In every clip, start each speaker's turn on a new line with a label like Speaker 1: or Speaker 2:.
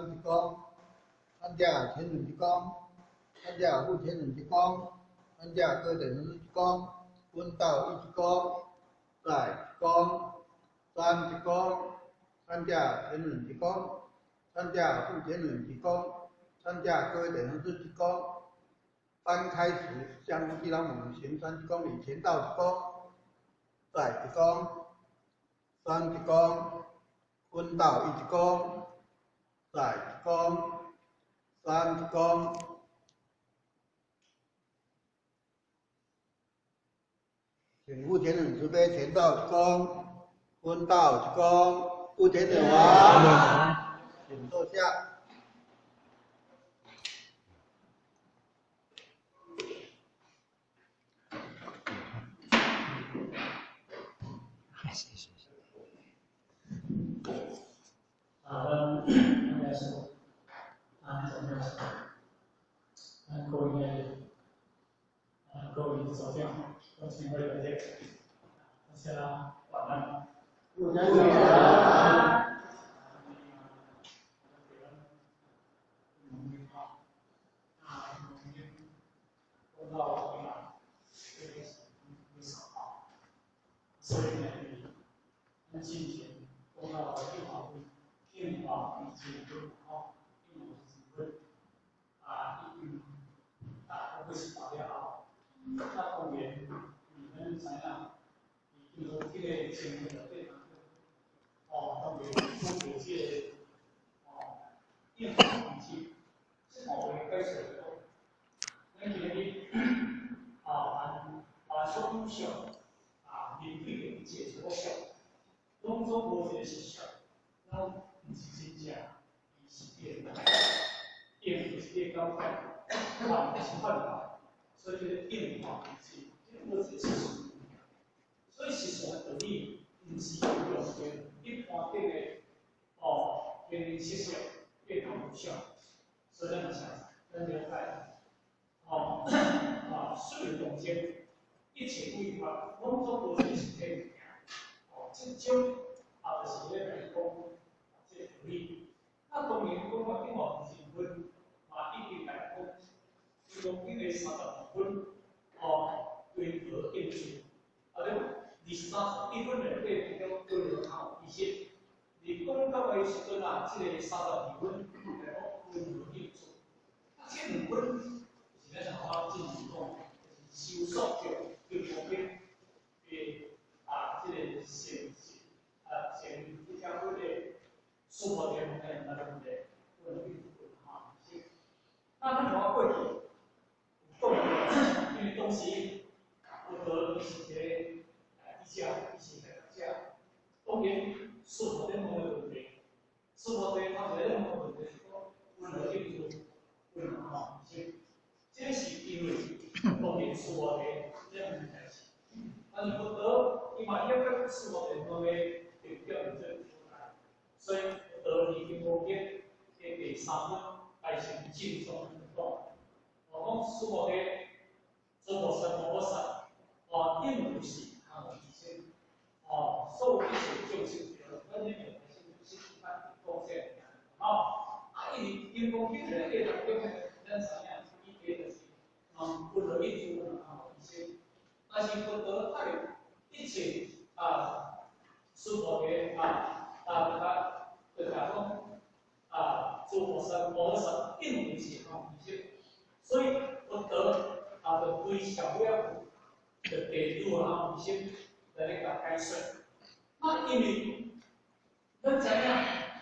Speaker 1: 三鞠躬，参加前人鞠躬，参加副前人鞠躬，参加各位等师鞠躬，分道一鞠躬，再鞠躬，三鞠躬，参加前人鞠躬，参加副前人鞠躬，参加各位等师鞠躬。班开始，向地朗姆行三鞠躬礼，前道鞠躬，再鞠躬，三鞠躬，分道一鞠躬，再鞠躬，三鞠躬。请副前人慈悲前道鞠躬，分道鞠躬，副前人王，请坐下。
Speaker 2: 謝謝。
Speaker 3: 啊，咱應該是，啊，應該是，咱各位的，啊，各位組長，各位會長，大家晚安。
Speaker 1: 晚安。
Speaker 3: 所以呢，咱之前講到應化為真分吼，應化為真分，啊，已經啊，28了後，那當然，咱知影，伊經過這個經文內底當中，哦，當然講到這個，哦，應化為真，這部分解釋講，咱今日啊，凡所有相，啊，面對的一切所相，攏總無一個實相，攏毋是真正，伊是變，變就是變感覺，幻就是幻化，所以這個應化為真，這個無一個實相。所以實相的道理，毋是用著一般頂的哦，變成實相，變成無相，所以咱就咱了解，哦，啊，雖然當中一切鬼法，攏總無一個實體物件，哦，這種啊，就是咧來講，這個道理。那當然講我應化為真分，嘛已經來講，伊講經過32分，哦，歸合應處，啊對，23分內底當中歸合通有其實，佇講到的時陣啊，這個32分來講歸合應處，啊，這兩分是咱像我之前講，就是修所著金剛經的啊，這個成啊成這條嗰個娑婆天的那個問題，問題哈。那咱看過去有講，因為當時佛陀伊是一個醫者，伊是學者，當然娑婆天問的問題，娑婆天頭一個問的問題是講雲何應處，雲何哈？這是因為當然娑婆天這樣代誌，但是佛陀伊嘛曉得娑婆天問的重點這個所在，所以佛陀佇金剛經的第三分開始正宗講，我講娑婆天諸菩薩摩訶薩，哦，應如是通有其身，哦，所有一切眾生，咱這邊是一般講這個，吼，啊，因為金剛經內底當中，咱知影伊個就是，哦，雲何應處，雲何空無異生，但是佛陀他一切啊，娑婆天啊，啊，就講講啊，諸菩薩摩訶薩應如是空無異生，所以佛陀啊，就對上尾仔就地如何空無異生來咧共解說。那因為咱知影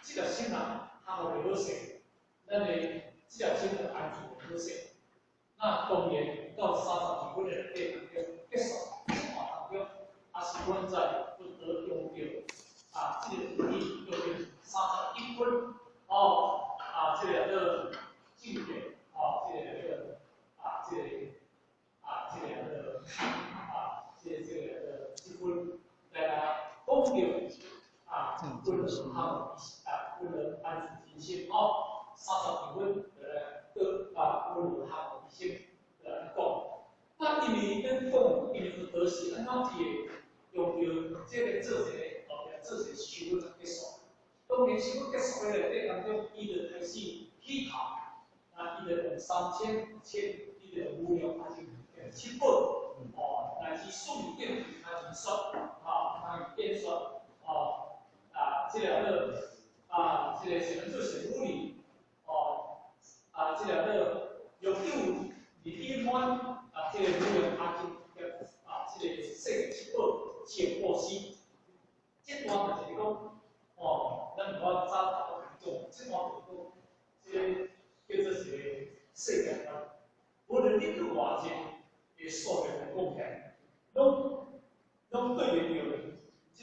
Speaker 3: 這條心啊，通袂好勢，咱的這條心就安住袂好勢。那當然到32分的內底當中結束，這段當中也是阮在佛陀用著啊，這個道理叫做31分哦，啊，這個叫做境界，哦，這個叫做啊，這個啊，這個叫做啊，這個這個叫做這分來來講著啊，雲何空啊，雲何安住真心哦，32分來講啊，雲何空無異生來講。那因為咱講，因為佛陀是按怎伊會用著這個做一個後壁做一個修來結束。當當然生活結束的內底當中，伊就開始起頭，啊，伊就用3000千，伊就無量阿僧祇七寶，哦，乃至四等他人說，啊，他人說，哦，啊，這個啊，這個是按做神武力，哦，啊，這個若有你一滿啊，這個無量阿僧祇啊，這個世界七寶前布施，這段就是講，哦，咱無法早頭講，這段就是講，這個叫做一個世界觀。無論你對偌濟的數量來貢獻，攏對應著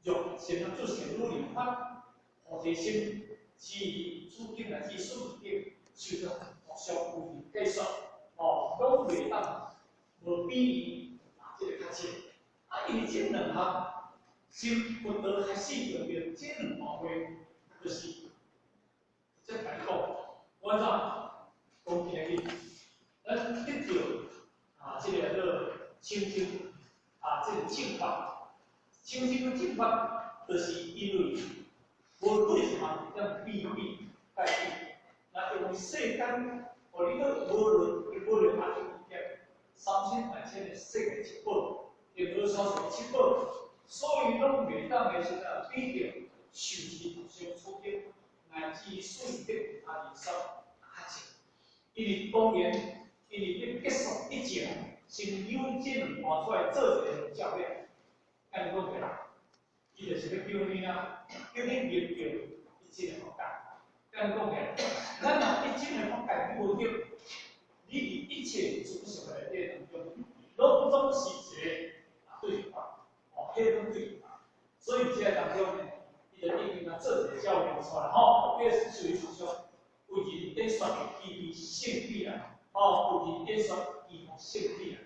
Speaker 3: 這個欲善能做善女人法，菩提心，持諸經乃至四經，受到互相有計算，哦，攏袂當無比伊啊，這個較淺。啊，因為這兩項，先佛陀開始用著這兩段話，就是直接來講，我怎講今日，咱得著啊，這個叫做清淨啊，這個正法，清淨的正法，就是因為無對一項點比比代比，那因為世間，予你閣無論阿僧祇劫，3000大千的世界七寶，又無所說七寶，所以攏袂當的時陣比著受持讀誦處經，乃至四等阿彌說較淺。因為當然，因為欲結束一切，先有這兩段出來做一個照料。按呢講起來，伊就是欲叫你啊，叫你明白一切的法界。按呢講起來，咱若一切的法界你無得，你佇一切諸相內底當中，攏總是一個啊對法，哦，彼種對法。所以這個當中呢，伊就已經啊做一個照料出來，吼，這是屬於屬為人演說的基於性比啦，哦，為人演說基於性比啦。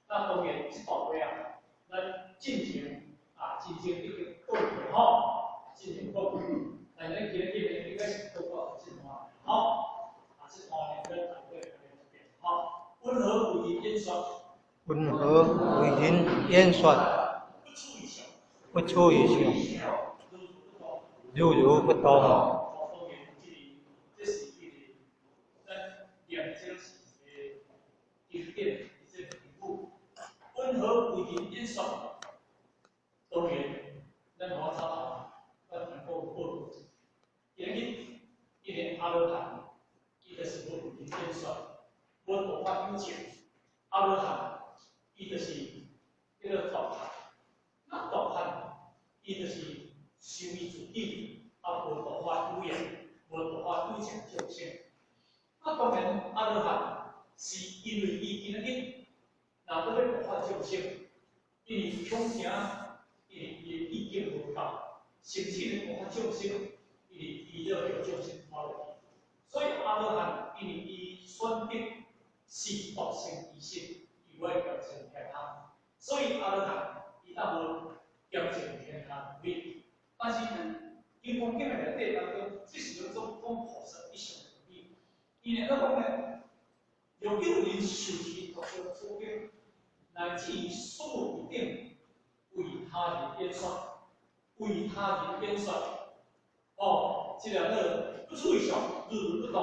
Speaker 3: 那當然，這段話啊，咱進前啊，真正已經講過吼，進前講過，但是咱今日應該是講到這段，吼，啊，這段呢，咱大家來一遍，吼，雲何為人演說？
Speaker 1: 雲何為人演說？
Speaker 3: 不出於相，
Speaker 1: 不出於相，如如不動。
Speaker 3: 哦，當然，這個這是一個咱念這是一個經典，這個典故。雲何為人演說？當然，咱無法頭，咱能夠報。今日，一個阿羅漢，伊就是無為人演說，無度化有情。阿羅漢，伊就是叫做獨覺。那獨覺，伊就是想伊自己，啊，無度化有緣，無度化有情眾生。那當然，阿羅漢是因為伊今日若閣欲度化眾生，因為恐驚，因為伊的意見無夠，甚至咧度化眾生，因為伊了叫眾生拖落去。所以阿羅漢因為伊選擇是獨善其身，伊無愛兼濟天下，所以阿羅漢伊當無兼濟天下利。但是咱金剛經的內底當中，這是叫做講菩薩一向的道理。伊呢咧講呢，若有人受持讀誦此經，乃至於四等為他人演說，為他人演說，哦，這個叫不出於相，如如不動，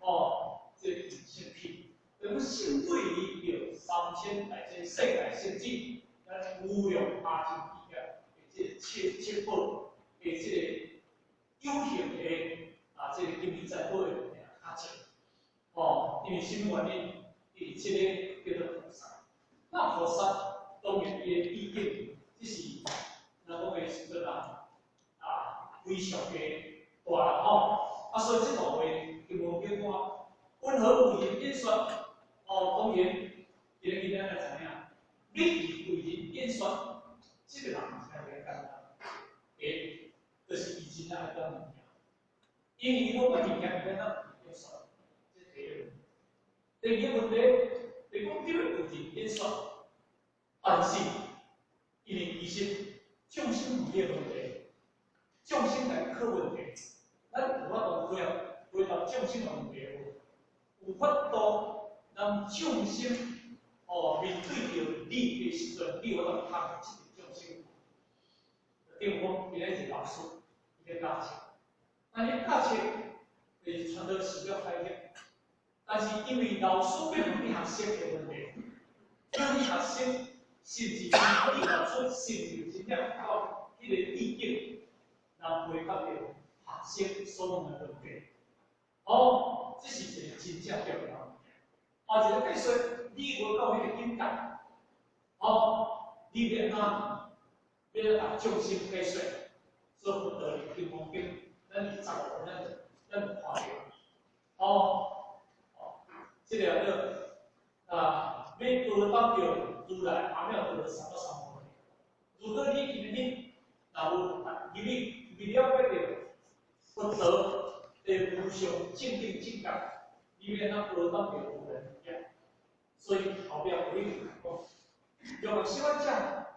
Speaker 3: 哦，這個性品，等於性對於有3000大千世界聖者，咱無量阿僧祇劫的這個七七寶的這個有形的啊，這個金銀財寶的物件較淺，哦，因為什麼原因？因為這個叫做菩薩。那菩薩當然伊的意境，這是咱講的時陣啊，啊，非常的大啦吼。啊，所以這段話金剛經講，雲何為人演說？哦，當然，今日咱來知影，你為人演說，這個人才會簡單。第一，就是伊真正愛管物件，因為伊無管物件，伊欲按怎演說？這第一個。第二個問題，就講你欲為人演說，但是因為其實眾生有彼個問題，眾生來考問題，咱有法度回答回答眾生的問題無？有法度讓眾生哦面對著你的時陣，你有法度克服這個眾生。等於講，今日一個老師，伊咧教册。但是教册就是传到寺庙开业，但是因为老师要问你學生的問題，叫你學生甚至你若出甚至真正到彼個意境，人回答著學生所問的問題。哦，這是一個真正重要的物件。啊，一個解說，你無到彼個境界，哦，你欲按怎欲共眾生解說，所以佛陀佇金剛經，咱25，咱就看著。哦，哦，這個叫啊，欲得到著如來阿耨多羅三藐三菩提。如果你今日若無入去未了解著佛陀的無上正等正覺，你欲按怎得到著如來物件？所以後壁有你講，若欲小可者，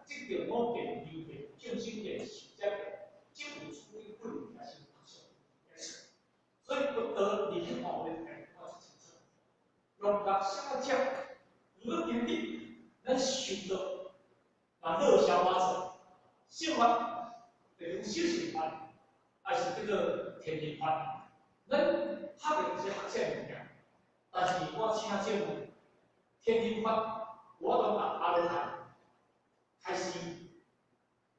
Speaker 3: 即著五見、六見、眾生見、壽者見，即有處於不離也是佛相。所以佛陀佇彼段話講得清楚。若欲小可者，如果今日咱修道，把樂消法者，修法，就是講修行法，還是叫做天人法，咱學的是學這物件，但是我請請問，天人法，我都共阿羅漢開示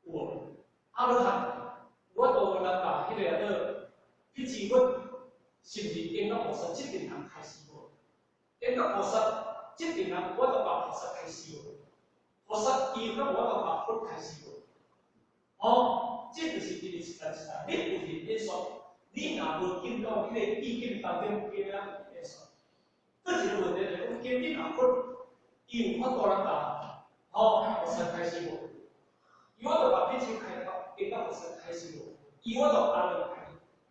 Speaker 3: 有無？阿羅漢，我都能共彼个叫做辟支佛，甚至頂覺菩薩這陣人開示無？頂覺菩薩這陣人，我都共菩薩開示無？菩薩伊有我都共佛開示無？哦，這就是因為一層一層，你有認演說，你若無進到彼個意境當中，加了演說。閣一個問題就是講，今日若佛，伊有法度人共哦，菩薩開示無？伊法度共辟支開導，頂覺菩薩開示無？伊法度阿羅漢，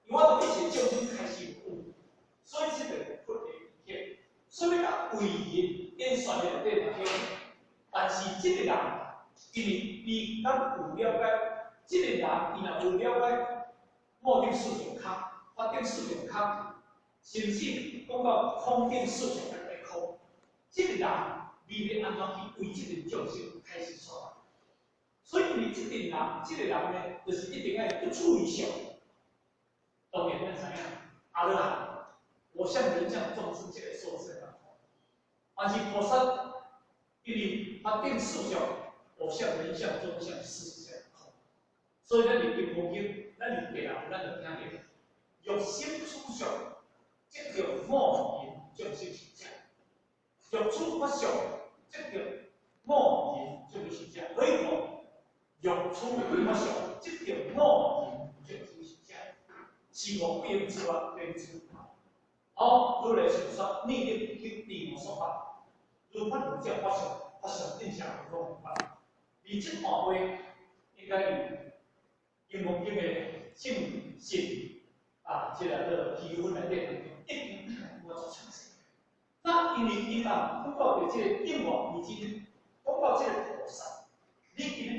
Speaker 3: 伊法度一切眾生開示無？所以這個佛的意見，所以講為人演算的內底嘛，但是這個人，因為伊敢有了解，這個人伊若無了解，末定四相空，法定四相空，甚至講到空定四相的空，這個人你欲按怎去為這個眾生開示出來？所以，因為這個人，這個人呢，就是一定愛不處於相。當然，咱知影，阿羅漢，無相人相眾生這個說是共款。但是菩薩，因為法定四相，無相人相眾相事實空。所以，咱佇金剛經，咱佇第六，咱就聽著，若心處相，即叫妄人眾生是者；若處法相，即叫妄人眾生是者。所以講，若處法相，即叫妄人眾生是者。是無不用處啊，變處。好，如來常說，逆力不經，地無所法。如法如教法相，法相定相無法。而這段話應該佇金剛經的正信啊，這個叫基本內底當中，一定我做詳細。那因為伊啊，講到著這個應化已經講到這個菩薩，你今日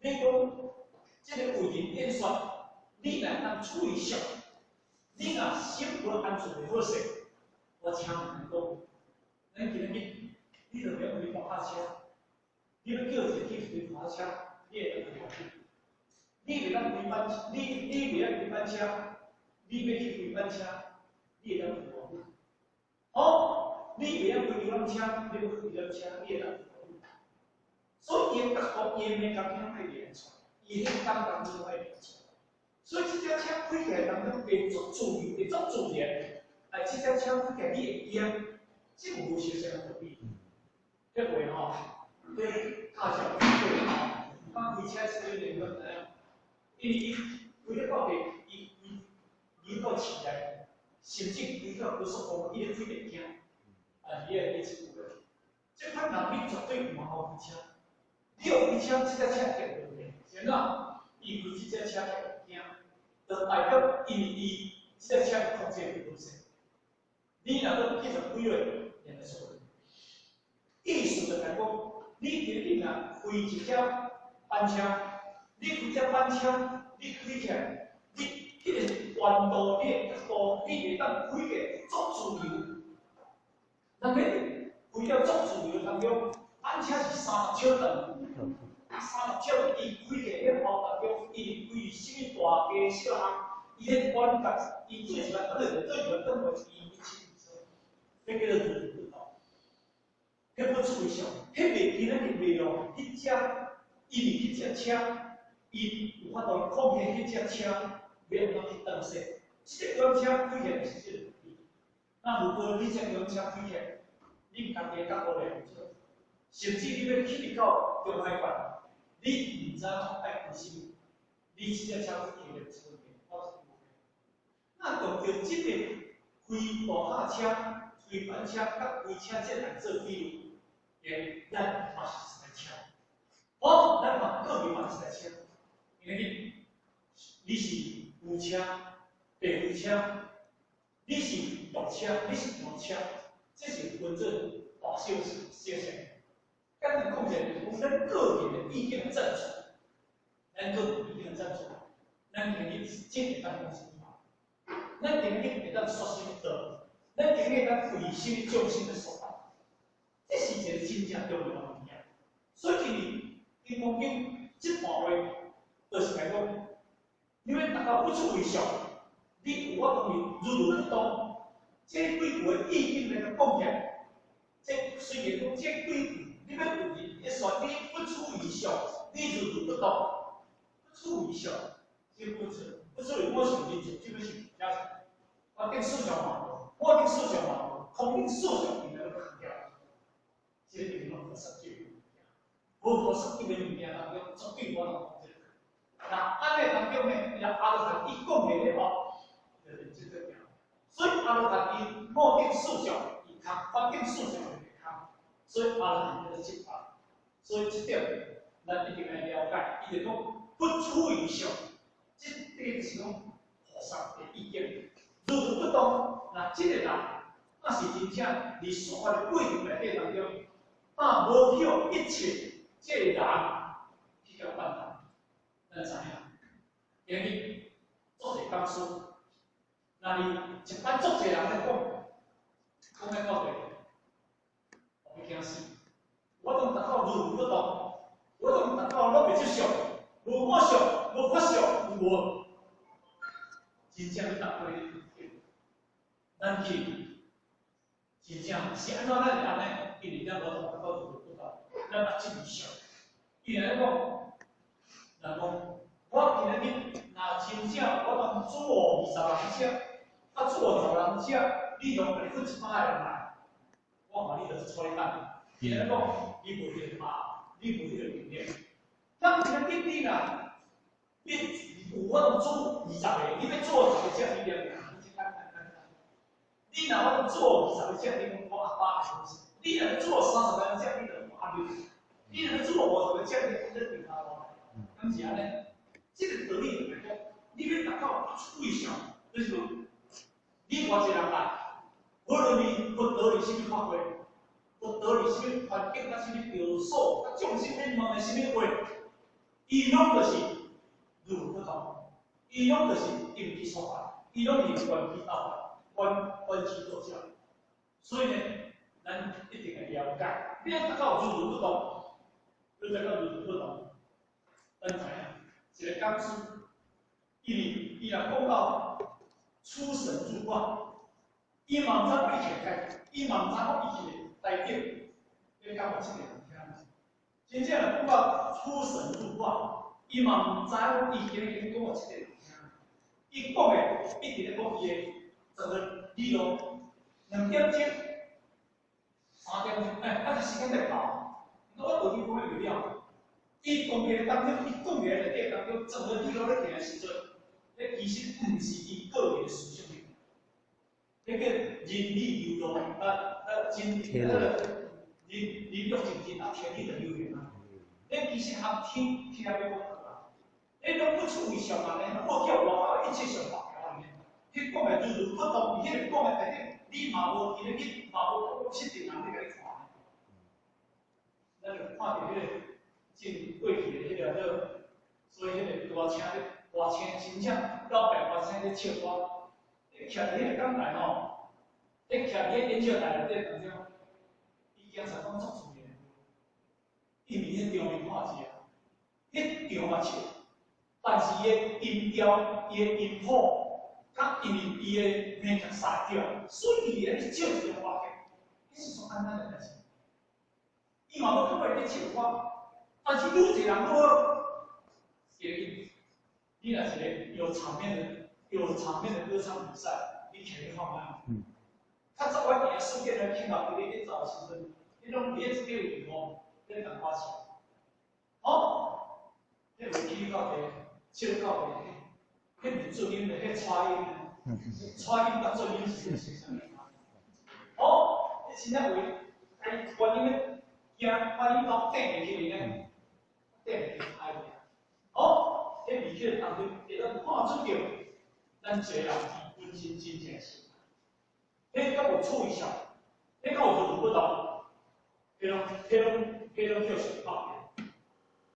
Speaker 3: 你講這個為人演說，你若當處於相，你若心無安住的好勢，我請問講，咱今日你著欲開腳踏車，你欲叫一個去開腳踏車，你會當開偌久？你袂當開班車，你袂曉開班車，你欲去開班車，你會當開偌久？哦，你袂曉開遊覽車，你欲開遊覽車，你會當開偌久？所以伊的角度，伊的美感遐愛練出來，伊彼感覺攏愛練出來。所以這隻車開起來當中會足自由，會足自然。哎，這隻車開起來你會驚，這無相啥道理。彼話吼，彼駕照對吼，剛開車時陣你敢知影？因為伊開咧到地，伊伊入到市內，甚至開到高速公路，伊咧開袂驚。啊，伊會一句話，這款人你絕對毋好開車。你欲開車，這隻車會問題，是按怎？伊開這隻車會驚，就代表因為伊這隻車控制袂好勢。你若閣繼續開落，連續說。意思就來講，你今日若開一隻班車，你開隻班車，你開起來，你彼個彎道，你的角度，你會當開個足自由。人咧開了足自由當中，班車是30尺長，30尺伊開起來了後當中，伊開啥物大街，家小項，伊咧管轄，伊做一個對對一個等於伊一切，這叫做如如不動。彼不出於相，彼袂今仔日袂用，彼隻伊伫彼隻車，伊有法度控制彼隻車，欲按怎去轉勢。這個車開起來是這個。那如果你這輛車開起來，你家己的角度來做，甚至你欲去到中海縣，你毋知影愛開啥物，你這隻車開起來出問題，我是無。那用著這個開大卡車、推板車、佮開車這來做比喻，咱嘛是一台車，哦，咱嘛個人嘛是一台車，因為你是牛車、白灰車。你是大車，你是小車，這是分做大小小小。簡單講者，就是講咱個人的意見的佔出，咱個人意見的佔出，咱今日真會當講啥物話，咱今日會當說啥物道，咱今日會當為啥物眾生的所在，這是一個真正重要的物件。所以今日《金剛經》這段話，就是來講，你欲達到不出為相。你有法度如如不動，這幾句的意境來共講起來，這雖然講這幾句，你欲有一說你不出於相，你如如不動，不出於相，這不出不出於我想你就這個是了解。我頂四相嘛，我頂四相嘛，空頂四相伊來空掉，這個就是無實際的物件，無實際的物件當中，絕對無法度講這個。那按呢當中呢，伊阿羅漢伊講的咧吼。所以阿羅漢伊無頂四相，伊空；法頂四相伊袂空。所以阿羅漢叫做正法。所以這點咱一定愛了解。伊就講不出於相，這個就是講菩薩的意見。如如不動，那這個人，若是真正佇說法的過程內底當中，啊，無許一切這個人去共絆倒，咱知影。今日做者講師。那你一般足濟人咧講，講咧到底，我欲驚死。我當達到如如不動，我當達到攏袂執相，無我相，無法相，無。真正你達到彼個境界，咱去真正是按怎咱會按呢？因為咱無達到如如不動，咱嘛執於相。伊若咧講，人講我今仔日若真正我當煮予20人食。啊，煮予十人食，你用家己分100個人來，我看你就是錯咧等。伊咧講，你無彼個把，你無彼個能力。咱今仔日你若，你有法度煮20個，你欲煮十個食，你連你簡單簡單。你若法度煮20個食，你講我阿爸會好勢。你若欲煮30個人食，你就阿牛。你若欲煮50個食，你講這平頭大。敢是按呢？這個道理就是講，你欲達到不出於相，就是講。你偌濟人來，無論你佛道佇啥物法會，佛道佇啥物環境，佮啥物場所，佮眾生咧問的啥物話，伊攏就是如如不動，伊攏就是應機說法，伊攏是緣起道法，緣緣起道教。所以呢，咱一定愛了解，你欲達到如如不動，你達到如如不動，咱知影，一個講師，伊伊若講到出神入化，伊嘛毋知伊起來，伊嘛毋知講伊起來台頂，你講予這個人聽。真正若講到出神入化，伊嘛毋知講伊今日講予這個人聽。伊講的一直咧講伊的整個理論，2點鐘、3點鐘，欸，啊，這時間在跑，我到底講欲袂了。伊講的當中，伊講的內底當中，整個理論咧行的時陣，彼其實毋是伊個人的思想，彼個人理流動，啊啊，真那個人人欲盡盡啊，天理就流行啊。彼其實含天聽欲講啊，彼攏不出於相啊，無叫外口一切相白條呢。彼講的如如不動，彼個講的內底，你嘛無今日去，嘛無講七定人咧共你看。咱就看著彼個進過去的彼個叫，所以彼個大聲咧，大聲真正老爸大聲咧唱歌，你徛佇彼個講台吼，你徛佇彼演唱台內底當中，伊經常講足自然，因為彼場面看者，彼場嘛笑，但是伊的音調、伊的音譜，佮因為伊的美學殺掉，所以伊咧唱一個歌曲，彼是足簡單的代誌。伊嘛無感覺咧唱歌，但是愈濟人愈好，一個你若一個有場面的歌唱比賽，你徛咧看覓？較早我行世界來聽到伊咧走的時陣，你攏佇咧這個位吼，咧共我唱。哦，彼個起到底，笑到底，彼毋是注音的，彼颤音的，颤音佮注音是啥物？哦，你真正為哎，原音咧驚，發音到頂下去咧，頂下去歹爾。哦，彼味覺當中會當看出著，咱一個人伊本身真正是，彼敢有趣笑，彼敢有無不同，彼攏彼攏叫是拍拼。